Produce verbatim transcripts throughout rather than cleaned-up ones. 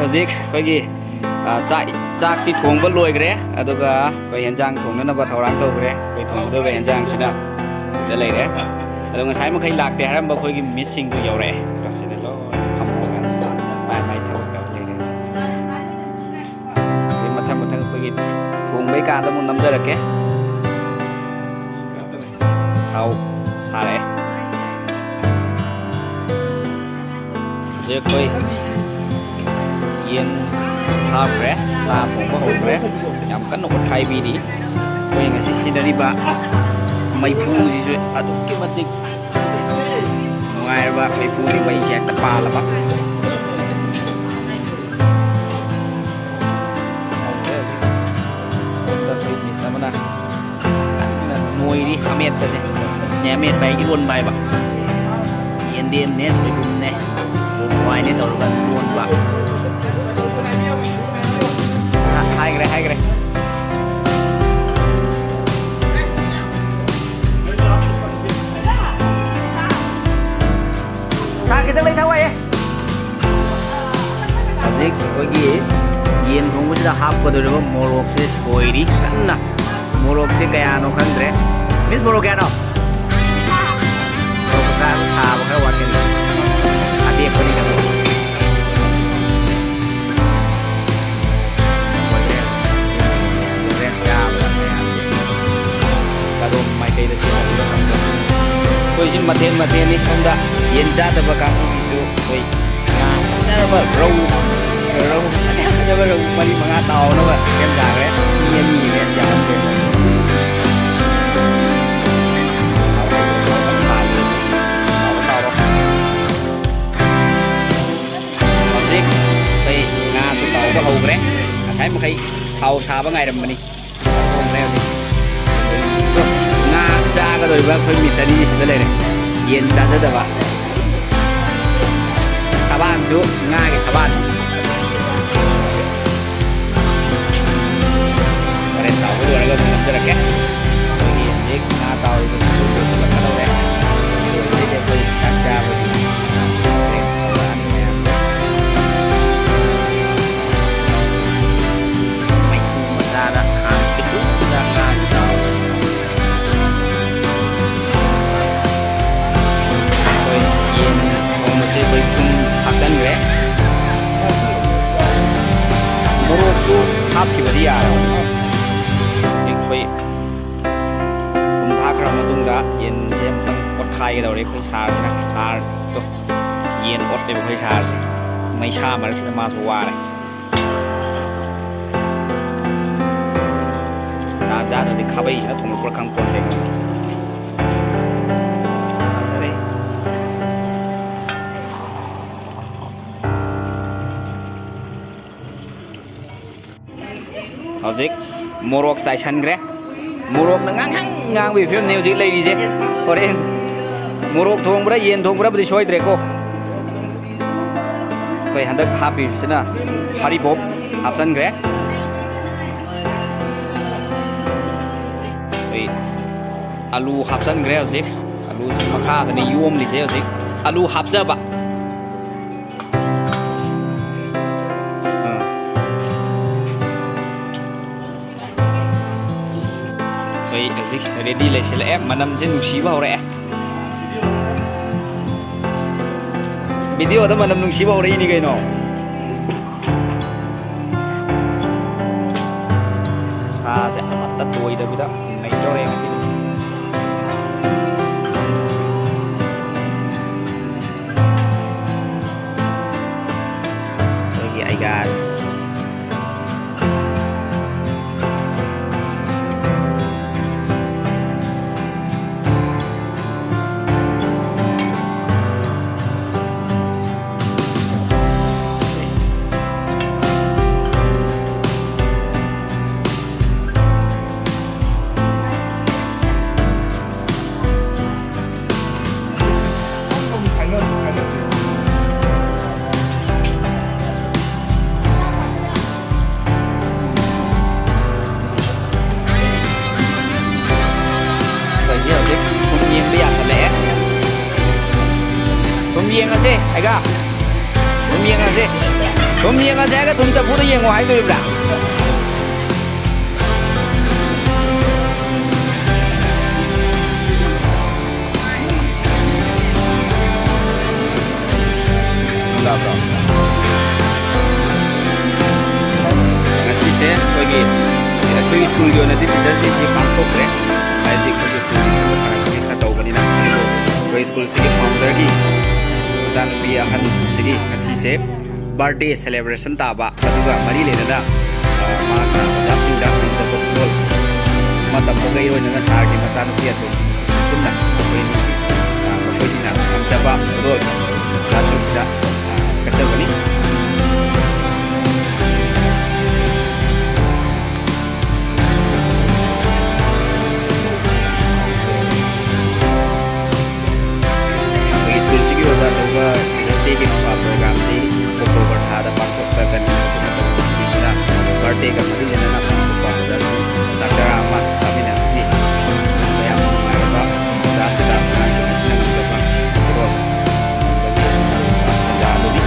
ꯍꯧꯖꯤꯛ ꯑꯩꯈꯣꯏꯒꯤ, ꯑ, ꯆꯥꯛ, ꯆꯥꯛꯇꯤ ꯊꯣꯡꯕ ꯂꯣꯏꯈ꯭ꯔꯦ, ꯑꯗꯨꯒ ꯑꯩꯈꯣꯏ ꯍꯦꯟꯖꯥꯡ ꯊꯣꯡꯅꯅꯕ ꯊꯧꯔꯥꯡ ꯇꯧꯈ꯭ꯔꯦ꯫ ꯑꯩꯈꯣꯏ ꯊꯣꯡꯒꯗꯧꯕ ꯍꯦꯟꯖꯥꯡꯁꯤꯅ ꯁꯤꯗ ꯂꯩꯔꯦ꯫ ꯑꯗꯣ ꯉꯁꯥꯏ ꯃꯈꯩ ꯂꯥꯛꯇꯦ ꯍꯥꯏꯔꯝꯕ ꯑꯩꯈꯣꯏꯒꯤ ꯃꯤꯁꯁꯤꯡꯗꯨ ꯌꯧꯔꯛꯑꯦ꯫ ꯁꯤꯗ ꯂꯣꯏ ꯐꯝꯃꯒ ꯃꯥꯏ ꯃꯥꯏ ꯊꯕꯛ ꯇꯧ ꯂꯩꯔꯦ꯫ ꯑꯗꯩ ꯃꯊꯪ ꯃꯊꯪ ꯑꯩꯈꯣꯏꯒꯤ ꯊꯣꯡꯕꯩ ꯀꯥꯟꯗ ꯑꯃꯨꯛ ꯅꯝꯖꯔꯛꯀꯦ꯫ ꯊꯥꯎ ꯁꯥꯔꯛꯑꯦ꯫ ꯍꯧꯖꯤꯛ ꯑꯩꯈꯣꯏ ꯌꯦꯟ ꯍꯥꯞꯈ꯭ꯔꯦ, ꯁꯥ ꯊꯣꯡꯕ ꯍꯧꯈ꯭ꯔꯦ꯫ ꯌꯥꯝ ꯀꯟꯅ ꯑꯣꯠꯈꯥꯏꯕꯤꯔꯤ꯫ ꯑꯩꯈꯣꯏ ꯉꯁꯤ ꯁꯤꯖꯤꯟꯅꯔꯤꯕ ꯃꯩꯐꯨꯁꯤꯁꯨ ꯑꯗꯨꯛꯀꯤ ꯃꯇꯤꯛ ꯅꯨꯡꯉꯥꯏꯔꯕ ꯃꯩꯐꯨꯒꯤ ꯃꯩꯁꯦ ꯍꯦꯛꯇ ꯄꯥꯜꯂꯕ꯫ ꯃꯤꯁ ꯑꯃꯅ ꯀꯟꯅ ꯅꯣꯏꯔꯤ ꯑꯃꯦꯠꯄꯁꯦ꯫ ꯁꯤꯅꯦ ꯑꯃꯦꯠꯄ ꯍꯥꯏ ꯏꯔꯣꯟꯕ ꯍꯥꯏꯕ꯫ ꯌꯦꯟꯗꯦꯝꯅꯦ, ꯁꯣꯏꯕꯨꯝꯅꯦ, ꯍꯋꯥꯏꯅꯦ ꯇꯧꯔꯒ ꯏꯔꯣꯟꯕ꯫ ꯍꯥꯏꯈ꯭ꯔꯦ, ꯍꯥꯏꯈ꯭ꯔꯦ꯫ ꯁꯥ ꯈꯤꯇꯪ ꯂꯩꯊꯧ ꯍꯥꯏꯌꯦ꯫ ꯍꯧꯖꯤꯛ ꯑꯩꯈꯣꯏꯒꯤ ꯌꯦꯟ ꯊꯣꯡꯕꯁꯤꯗ ꯍꯥꯞꯀꯗꯧꯔꯤꯕ ꯃꯣꯔꯣꯛꯁꯦ ꯁꯣꯏꯔꯤ ꯀꯟꯅ꯫ ꯃꯣꯔꯣꯛꯁꯦ ꯀꯌꯥꯅꯣ ꯈꯪꯗ꯭ꯔꯦ꯫ ꯃꯤꯁ, ꯃꯣꯔꯣꯛ ꯀꯌꯥꯅꯣ? ꯃꯣꯔꯣꯛ ꯈꯔ ꯁꯥꯕ ꯈꯔ ꯋꯥꯠꯀꯅꯤ꯫ ꯑꯇꯦꯛꯄꯅꯤ ꯀꯩꯅꯣ꯫ ꯂꯣꯏꯔꯦ꯫ ꯂꯣꯏꯔꯦ꯫ ꯆꯥꯕ ꯃꯌꯥꯝꯁꯦ꯫ ꯀꯗꯣꯝ ꯃꯥꯏꯀꯩꯗ ꯆꯦꯟꯅꯔꯤꯕ ꯈꯪꯗꯦ꯫ ꯑꯩꯈꯣꯏꯁꯤ ꯃꯊꯦꯜ ꯃꯊꯦꯜꯅꯤ꯫ ꯁꯣꯝꯗ ꯌꯦꯟ ꯆꯥꯗꯕ ꯀꯥꯡꯕꯨꯒꯤꯁꯨ ꯑꯩꯈꯣꯏ ꯉꯥ ꯐꯖꯔꯕ ꯔꯧ, ꯔꯧ ꯐꯖ ꯐꯖꯕ ꯔꯧ ꯃꯔꯤ ꯃꯉꯥ ꯇꯥꯎꯅꯕ ꯁꯦꯝ ꯁꯥꯈ꯭ꯔꯦ꯫ ꯃꯤ ꯑꯅꯤꯒꯤꯅꯦ ꯌꯥꯝꯗꯦ꯫ ꯍꯧꯖꯤꯛ ꯑꯩꯈꯣꯏ ꯉꯥꯁꯨ ꯇꯥꯎꯕ ꯍꯧꯈ꯭ꯔꯦ꯫ ꯉꯁꯥꯏ ꯃꯈꯩ ꯊꯥꯎ ꯁꯥꯕ ꯉꯥꯏꯔꯝꯕꯅꯤ꯫ ꯊꯣꯡꯈ꯭ꯔꯦ ꯍꯧꯖꯤꯛ꯫ ꯉꯥ ꯆꯥꯒꯗꯧꯔꯤꯕ ꯑꯩꯈꯣꯏ ꯃꯤꯁ ꯑꯅꯤꯁꯤꯗ ꯂꯩꯔꯦ꯫ ꯌꯦꯟ ꯆꯥꯖꯗꯕ꯫ ꯁꯕꯥꯟꯁꯨ ꯉꯥꯒꯤ ꯁꯕꯥꯟ꯫ ꯍꯣꯔꯦꯟ ꯇꯥꯎꯕ ꯂꯣꯏꯔꯒ ꯑꯃꯨꯛ ꯅꯝꯖꯔꯛꯀꯦ꯫ ꯑꯩꯈꯣꯏꯒꯤ ꯍꯧꯖꯤꯛ ꯉꯥ ꯇꯥꯎꯔꯤꯕꯁꯤꯁꯨ ꯂꯣꯏꯁꯤꯜꯂꯛꯀꯗꯧꯔꯦ꯫ ꯑꯗꯨ ꯂꯣꯏꯔꯗꯤ ꯑꯩꯈꯣꯏ ꯆꯥꯛ ꯆꯥꯕꯒꯤ ꯍꯣꯔꯦꯟ ꯇꯧꯔꯛꯑꯅꯤ ꯃꯌꯥꯝ꯫ ꯆꯟꯈ꯭ꯔꯦ꯫ ꯃꯣꯔꯣꯛꯁꯨ ꯍꯥꯞꯈꯤꯕꯗꯤ ꯌꯥꯔꯕꯅꯤ꯫ ꯍꯧꯖꯤꯛ ꯑꯩꯈꯣꯏ ꯊꯨꯝ ꯊꯥꯛꯈ꯭ꯔ ꯃꯇꯨꯡꯗ ꯌꯦꯟꯁꯦ ꯑꯃꯨꯛꯇꯪ ꯑꯣꯠꯈꯥꯏꯒꯗꯧꯔꯦ ꯑꯩꯈꯣꯏ ꯁꯥꯔꯁꯤꯅ꯫ ꯁꯥꯔꯗꯣ ꯌꯦꯟ ꯑꯣꯠꯂꯦꯕ ꯑꯩꯈꯣꯏ ꯁꯥꯔꯁꯦ꯫ ꯃꯩꯁꯥ ꯃꯔꯛꯁꯤꯗ ꯃꯥꯁꯨ ꯋꯥꯔꯦ꯫ ꯇꯥꯟ ꯆꯥꯗ꯭ꯔꯗꯤ ꯈꯥꯕꯩꯁꯤꯅ ꯊꯣꯡꯂꯛꯄ꯭ꯔꯥ ꯈꯪꯄꯣꯟꯇꯦ꯫ ꯐꯖꯔꯦ꯫ ꯍꯧꯖꯤꯛ ꯃꯣꯔꯣꯛ ꯆꯥꯏꯁꯟꯈ꯭ꯔꯦ꯫ ꯃꯣꯔꯣꯛꯅ ꯉꯥꯡꯍꯪ ꯉꯥꯡꯕꯒꯤ ꯐꯤꯕꯝꯅꯤ ꯍꯧꯖꯤꯛ ꯂꯩꯔꯤꯁꯦ꯫ ꯍꯣꯔꯦꯟ ꯃꯣꯔꯣꯛ ꯊꯣꯡꯕ꯭ꯔꯥ ꯌꯦꯟ ꯊꯣꯡꯕ꯭ꯔꯥꯕꯨꯗꯤ ꯁꯣꯏꯗ꯭ꯔꯦꯀꯣ꯫ ꯑꯩꯈꯣꯏ ꯍꯟꯗꯛ ꯍꯥꯞꯄꯤꯕꯁꯤꯅ ꯍꯔꯤꯕꯣꯞ ꯍꯥꯞꯆꯟꯈ꯭ꯔꯦ꯫ ꯑꯩꯈꯣꯏ ꯑꯂꯨ ꯍꯥꯞꯆꯟꯈ꯭ꯔꯦ ꯍꯧꯖꯤꯛ꯫ ꯑꯂꯨꯁꯤ ꯃꯈꯥꯗꯅꯤ ꯌꯣꯝꯂꯤꯁꯦ ꯍꯧꯖꯤꯛ꯫ ꯑꯂꯨ ꯍꯥꯞꯆꯕ꯫ ꯑꯥ꯫ ꯑꯩꯈꯣꯏ ꯍꯧꯖꯤꯛ ꯔꯦꯗꯤ ꯂꯩꯁꯤꯜꯂꯛꯑꯦ꯫ ꯃꯅꯝꯁꯦ ꯅꯨꯡꯁꯤꯕ ꯍꯧꯔꯛꯑꯦ꯫ ꯚꯤꯗꯤꯑꯣꯗ ꯃꯅꯝ ꯅꯨꯡꯁꯤꯕ ꯍꯧꯔꯛꯏꯅꯤ ꯀꯩꯅꯣ꯫ ꯁꯥꯁꯦ ꯑꯃꯠꯇ ꯇꯣꯏꯗꯕꯤꯗ ꯅꯩꯗꯧꯔꯦ ꯉꯁꯤꯗꯤ꯫ ꯑꯩꯈꯣꯏꯒꯤ ꯑꯩꯒꯥꯁꯦ꯫ ꯑꯩꯈꯣꯏꯒꯤ ꯍꯧꯖꯤꯛ ꯊꯨꯝ ꯌꯦꯡꯕ ꯌꯥꯁꯜꯂꯛꯑꯦ꯫ ꯊꯨꯝ ꯌꯦꯡꯉꯁꯦ ꯍꯥꯏꯒ꯫ ꯊꯨꯝ ꯌꯦꯡꯉꯁꯦ꯫ ꯊꯨꯝ ꯌꯦꯡꯉꯁꯦ ꯍꯥꯏꯒ ꯊꯨꯝ ꯆꯐꯨꯗ ꯌꯦꯡꯉꯣ ꯍꯥꯏꯗꯣꯔꯤꯕ꯭ꯔꯥ? ꯑꯗ ꯉꯁꯤꯁꯦ ꯑꯩꯈꯣꯏꯒꯤ, ꯑꯩꯈꯣꯏꯒꯤ ꯁ꯭ꯀꯨꯜꯒꯤ ꯑꯣꯏꯅꯗꯤ ꯇꯤꯆꯔꯁ ꯗꯦꯁꯤ ꯄꯥꯡꯊꯣꯛꯇ꯭ꯔꯦ꯫ ꯍꯥꯏꯗꯤ ꯑꯩꯈꯣꯏꯒꯤ ꯁ꯭ꯀꯨꯜꯒꯤ ꯁꯪꯒ ꯁꯥꯒꯠꯄꯒꯤ ꯈꯔ ꯇꯧꯕꯅꯤꯅ, ꯑꯩꯈꯣꯏ ꯁ꯭ꯀꯨꯜꯁꯤꯒꯤ ꯐꯥꯎꯟꯗꯔꯒꯤ ꯃꯆꯥꯅꯨꯄꯤ ꯑꯍꯟꯁꯤꯒꯤ ꯉꯁꯤꯁꯦ ꯕꯥꯔꯗꯦ ꯁꯦꯂꯦꯕ꯭ꯔꯦꯁꯟ ꯇꯥꯕ, ꯑꯗꯨꯒ ꯃꯔꯤ ꯂꯩꯅꯅ, ꯑ, ꯃꯍꯥꯛꯅ ꯑꯣꯖꯥꯁꯤꯡꯗ ꯉꯝꯖꯕ ꯈꯨꯗꯣꯜ ꯑꯃ ꯇꯝꯕꯒ ꯏꯔꯣꯏꯅꯅ ꯁꯥꯔꯒꯤ ꯃꯆꯥꯅꯨꯄꯤ ꯑꯇꯣꯝꯕꯤꯁꯤꯁꯨ ꯄꯨꯟꯅ ꯑꯩꯈꯣꯏ, ꯑ, ꯃꯈꯣꯏꯅꯤꯅ ꯉꯝꯖꯕ ꯈꯨꯗꯣꯜ ꯑꯣꯖꯥꯁꯤꯡꯁꯤꯗ, ꯑ, ꯀꯠꯆꯕꯅꯤ꯫ ꯑꯩꯈꯣꯏꯒꯤ ꯁ꯭ꯀꯨꯜꯁꯤꯒꯤ ꯑꯣꯏꯕ ꯑꯆꯧꯕ ꯇꯤꯆꯔꯁ ꯗꯦꯒꯤ ꯄ꯭ꯔꯣꯒ꯭ꯔꯥꯝꯗꯤ ꯑꯣꯛꯇꯣꯕꯔ ꯊꯥꯗ ꯄꯥꯡꯊꯣꯛꯀꯅꯤ꯫ ꯑꯗꯨꯒ ꯁꯤꯒꯤꯁꯤꯅ ꯕꯥꯔꯗꯦꯒ ꯃꯔꯤ ꯂꯩꯅꯅ ꯄꯥꯡꯊꯣꯛꯄ ꯑꯣꯖꯥꯁꯤꯡ ꯆꯥꯛ ꯆꯔꯥ ꯑꯃ ꯆꯥꯃꯤꯟꯅꯒꯅꯤ꯫ ꯃꯌꯥꯝ ꯅꯨꯡꯉꯥꯏꯔꯕ ꯑꯣꯖꯥꯁꯤꯗ ꯑꯉꯥꯡꯁꯤꯡ ꯑꯁꯤꯅ ꯉꯝꯖꯕ ꯈꯨꯗꯣꯜ ꯇꯝꯕꯒꯤ ꯇꯥꯟꯖꯥ ꯑꯗꯨꯅꯤ꯫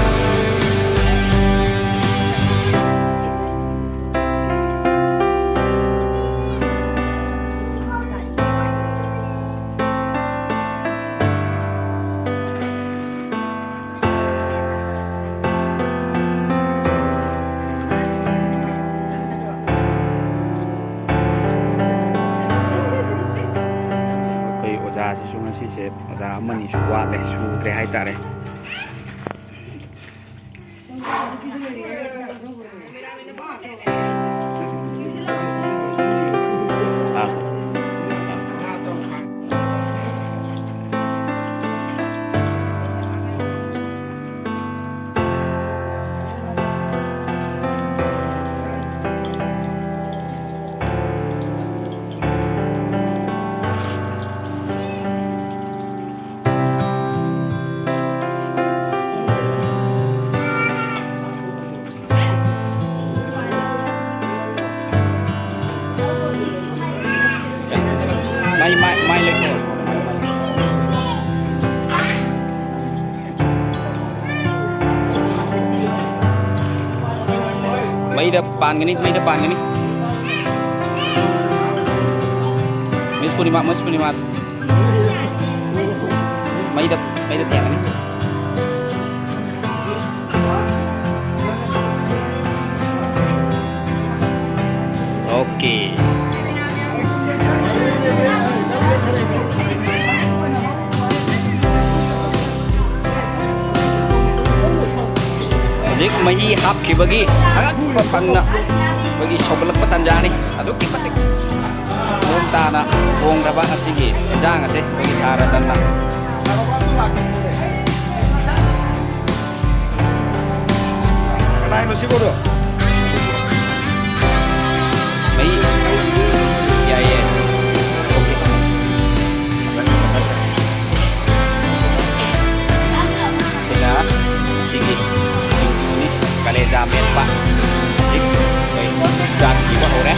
ꯑꯩꯈꯣꯏ ꯑꯣꯖꯥꯁꯤꯁꯨ ꯉꯁꯤꯁꯦ ꯑꯣꯖꯥ ꯑꯃꯅꯤꯁꯨ ꯋꯥꯠꯂꯦ, ꯁꯨꯗ꯭ꯔꯦ ꯍꯥꯏꯇꯥꯔꯦ꯫ ꯃꯥꯏ, ꯃꯥꯏ, ꯃꯥꯏ ꯂꯩꯈꯣ꯫ ꯃꯩꯗ ꯄꯥꯟꯒꯅꯤ, ꯃꯩꯗ ꯄꯥꯟꯒꯅꯤ꯫ ꯃꯤꯁ ꯄꯨꯔꯅꯤꯃꯥ, ꯃꯤꯁ ꯄꯨꯔꯅꯤꯃꯥ꯫ ꯃꯩꯗ, ꯃꯩꯗ ꯊꯦꯡꯒꯅꯤ꯫ ꯍꯧꯖꯤꯛ ꯃꯍꯤ ꯍꯥꯞꯈꯤꯕꯒꯤ ꯑꯉꯛꯄ ꯐꯪꯅ ꯑꯩꯈꯣꯏꯒꯤ ꯁꯧꯒꯠꯂꯛꯄ ꯇꯥꯟꯖꯥꯅꯤ꯫ ꯑꯗꯨꯛꯀꯤ ꯃꯇꯤꯛ ꯃꯑꯣꯡ ꯇꯥꯅ ꯊꯣꯡꯈ꯭ꯔꯕ ꯉꯁꯤꯒꯤ ꯏꯟꯖꯥꯡ ꯑꯁꯦ ꯑꯩꯈꯣꯏꯒꯤ ꯁꯥ ꯔꯇꯟꯅ꯫ ꯀꯅꯥꯏꯅꯣ ꯁꯤꯕꯣꯗꯣ? ꯃꯍꯤ꯫ ꯌꯥꯏꯌꯦ꯫ ꯑꯣꯀꯦ꯫ ꯁꯤꯅ ꯁꯤꯒꯤ ꯁꯤꯡꯖꯨꯅꯤ, ꯀꯂꯦꯖꯥ ꯃꯦꯠꯄ꯫ ꯍꯧꯖꯤꯛ ꯑꯩꯈꯣꯏ ꯆꯥꯛ ꯄꯤꯕ ꯍꯧꯔꯦ꯫